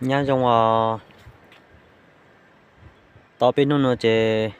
Nyob zoo os, tau peb hnub no ces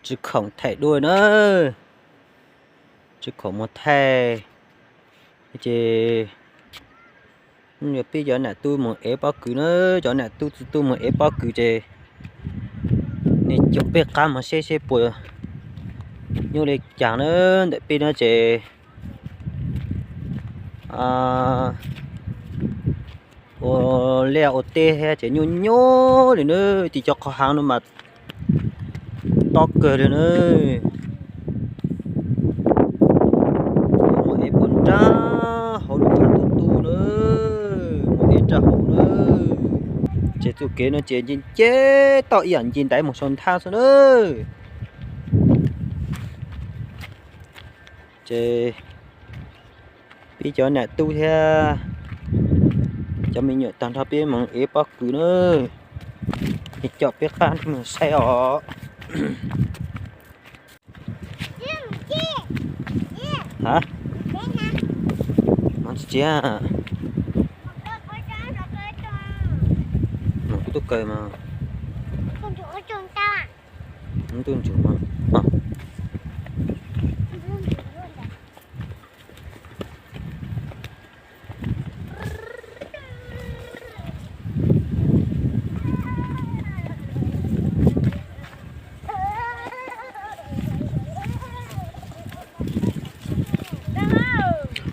tsis khoom thaij dua na, tsis khoom mus thaij ces peb cov nam tub mus ev pob kws na, cov nam tub txwv tub mus ev pob kws ces nej caum peb qab mus seb seb puas nyuaj li cas na. Ntawm peb no ces ua liaj ua teb thiab ces nyuaj nyuaj li na, ces cov qhov hav no mas tob kawg li na. Mus ev puas nrab hauv lub hav tu tu na, mus ev nrab hauv na. Ces txoj kev no ces nce nce toj ib yam nce ntaiv mus saum nthab xwb na. Ces peb cov nam tub thiab cov me nyuam tag nrho peb mus ev pob kws na, es caum peb qab mus saib os. Hab, mus tsis txiav, mus kuv tub kaws mas. Ntuj ntsum mas.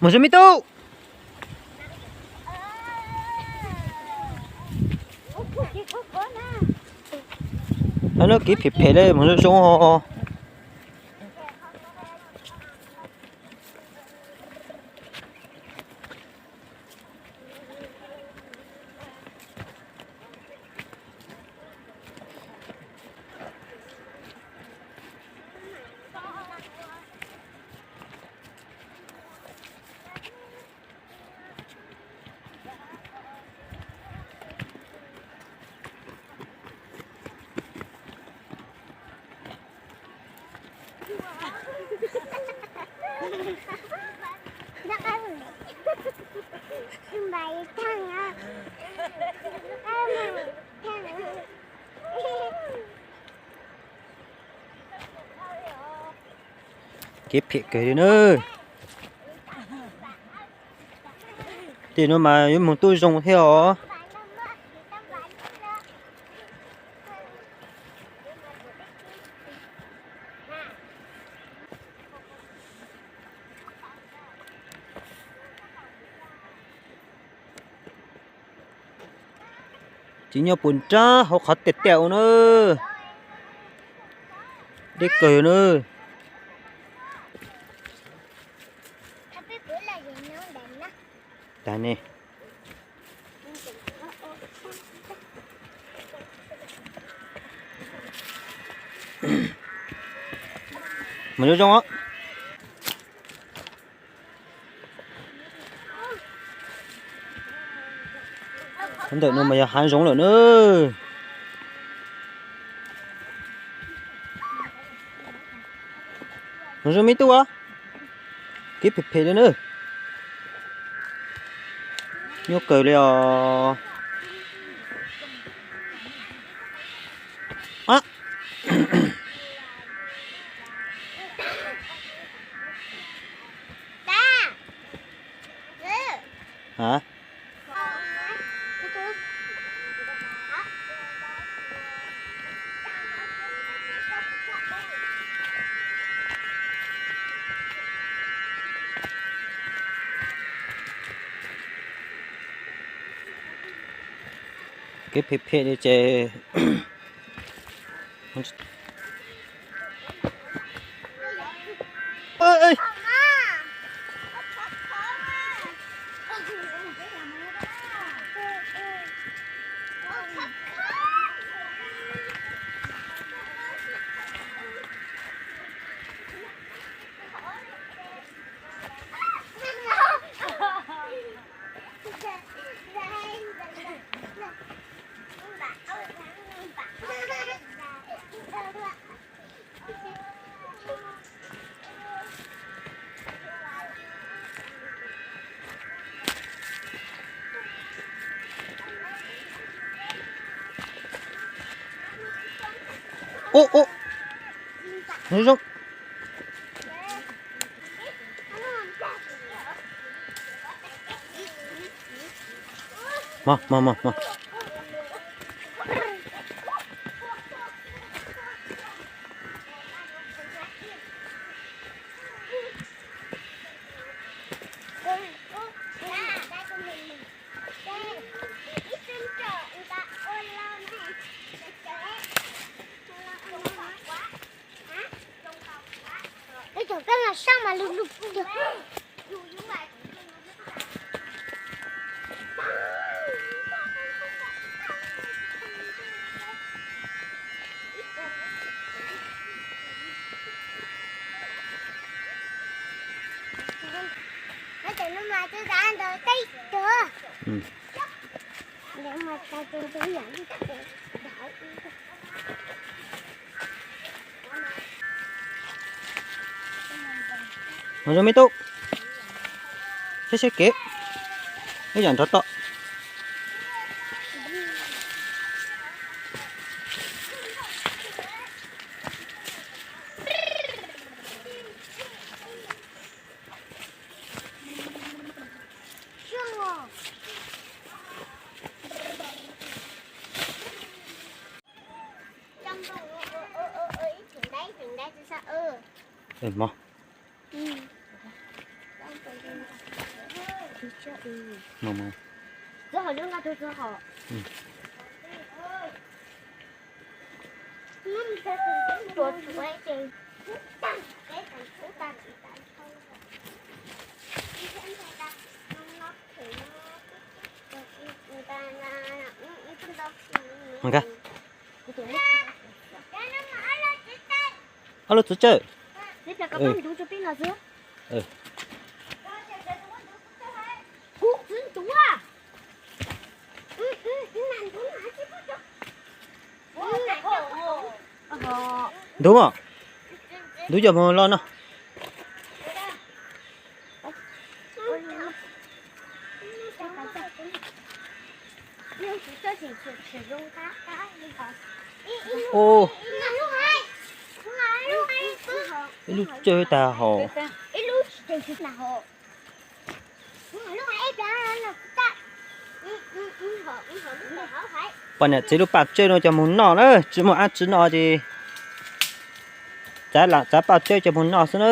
Mus zoo me tub. Lub kev phem phem li mus zoo zoo. Kev phem kawg li na. Tim no mas yuav mus tuaj zoo thiab os. Tsis nyob puas nrab hauv qhov tiaj tiaj ua na. Deb kawg na. Tag ne. Mus zoo zoo os. Ntawm no mas yog hav zoov lawm na. Mus zoo me tub os. Kev phem phem li na. Nyuaj kawg li os. Kev phem phem li ces Ub, ub. Zoo, zoo. Mog, mog, mog, mog. Peb cov kab los saj mas lug lug. Mus zoo me tub, saib saib kev, ib yam nrov tom. Mus, mus, mus. Ob lub txwv tsawg. Ntub, ntub coj mus loj no. Ib lub tsawg tag hos. Poj niam txiv lub paj tsawb no coj mus noj na, tsis muaj dab tsi noj ces txav lam txav paj tsawb coj mus noj xwb na.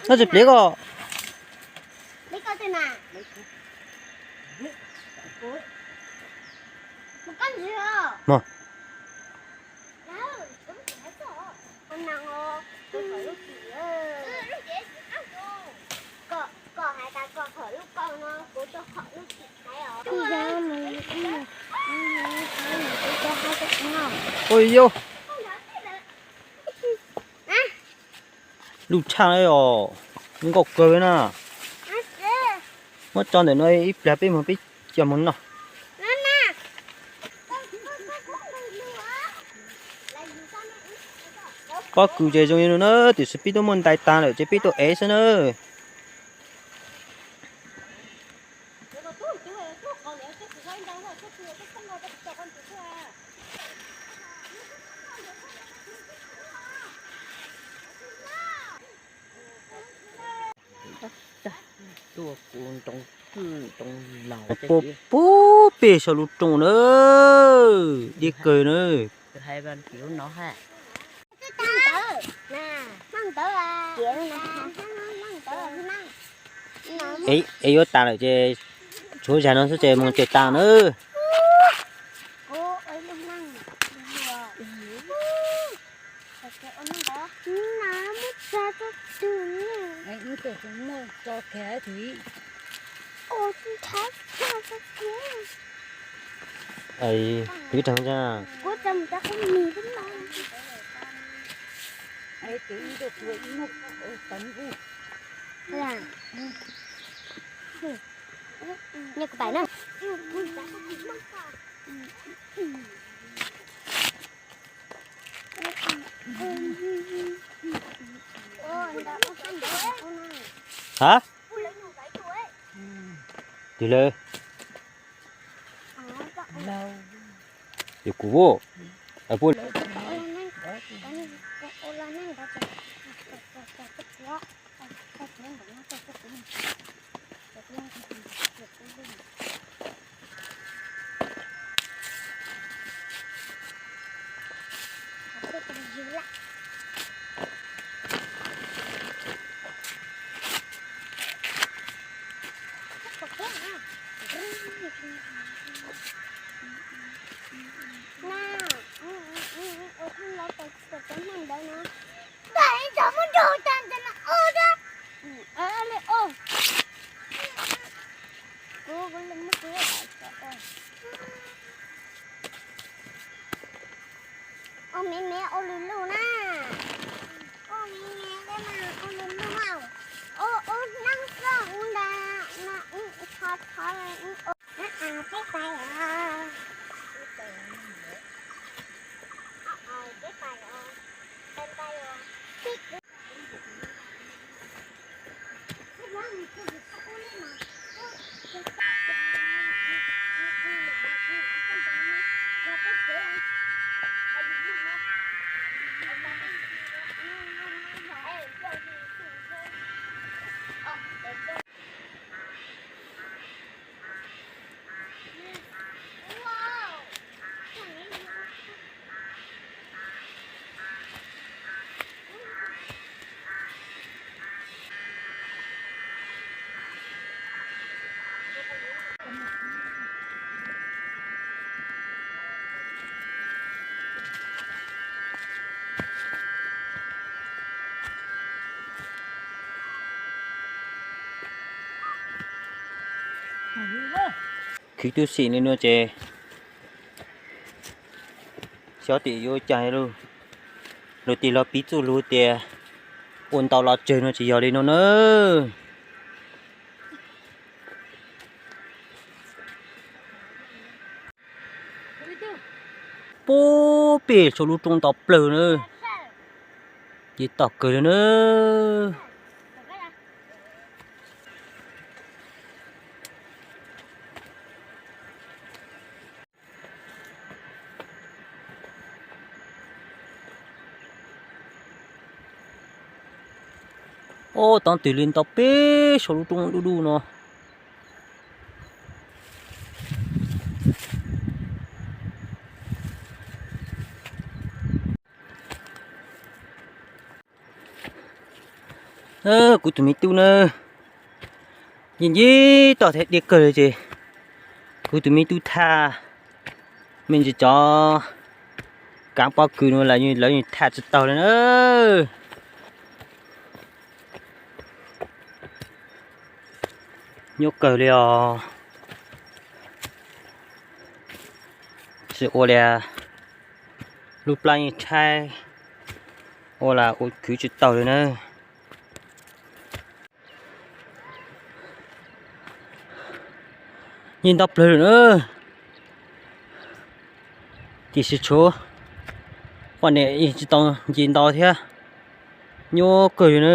No tsis pliv ko. Mog. Ui yau, lub tshaj os, nkauj kawg na. Muab tso ntawm no ib pliag peb mus peb coj mus noj. Pob kws ces zoo li no na, tiam sis peb tuaj muaj ntais tag lawm ces peb tuaj ev xwb na. Puag puag pem saum lub roob na, deb kawg na. Es yuav tas lawm ces tshuav zag no xwb ces mus ces tas na. Kwv rau Nyiaj kuv pais na. Hab, twg lawm? Yog kuv, puab Ua me me ua lug lug na. Ua me me le mas ua lug lug na. Ua ua neeb xwb ua nta no ib thov thov le ib ua. Peb pais os. Peb pais os. Peb pais os. Khwv tub xim li no ces xyov tim yuav cas li. Luag tej laus piv txuj lug tias ua ntau los tsawg no tsis yog li no na. Puag pem saum lub roob ntau plawg na. Ces tom kawg li na. Ob, tau twg li ntau pem saum lub roob dub dub no. Kuv tus me tub na, nce nce toj thiab diaj kawg li ces kuv tus me tub thaj, me ntsis cov kaav pob kws no lawv yeej thaj tsis tau li na. Nyuaj kawg li os. Tsis ua li, lub plab yeej tshaib, ua las ua khwv tsis tau li na. Nce ntau plawg lawm na, tiam sis tshuav poj niam tsis tau nce ntau thiab. Nyuaj kawg li na,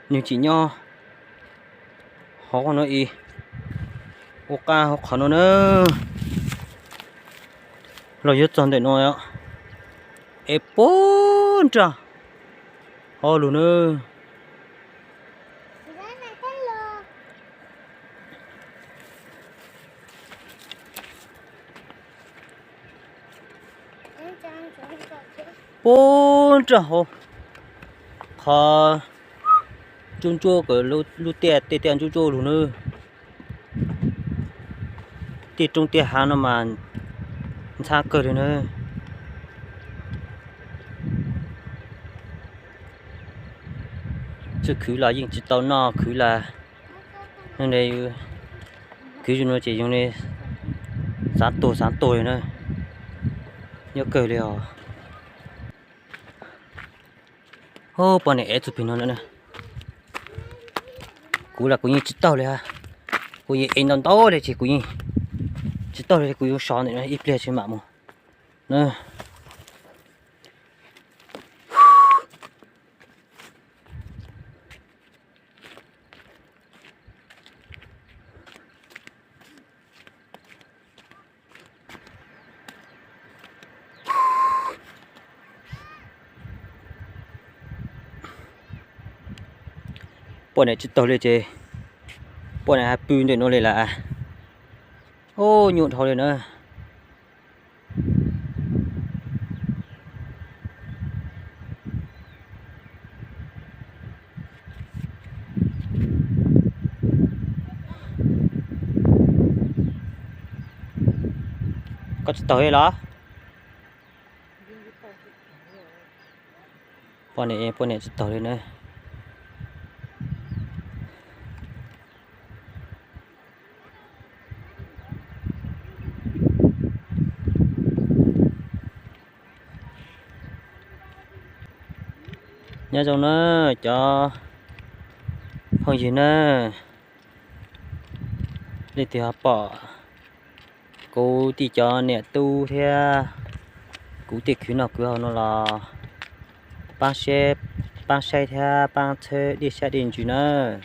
nws tseem nyob hauv no ib, ua qab hauv qhov no na. Los yuav txog ntawm no es puag nrag hauv lug na. Puag nrag hauv qhov ntsuab ntsuab, lub tiaj tej tiaj ntsuab ntsuab lug na. Tej roob tej hav no mas ntxhab kawg li na. Txawj khwv los yeej tsis tau noj, khwv los, khwv zoo no ces zoo li xav tuag xav tuag li na. Nyuaj kawg li os. Poj niam ev txug pem no na. Kuv los kuv yeej tsis taug li hab. Kuv yeej ev ntau ntau li ces kuv yeej tsis taug li, kuv yuav so ntawm no ib pliag tsis mam mus na. Poj niam tsis taug li ces poj niam hais pw ntawm no li lawm. Ub, nyuaj dhau li na. Koj tsis taug li los? Poj niam, poj niam tsis taug li na. Nyob zoo na cov phooj ywg na, leej twg ho pom kuv tej cov niam tub thiab kuv tej khwv noj khwv haus no los paab saib thiab paab txhawb dej sab dej ntsws nawb.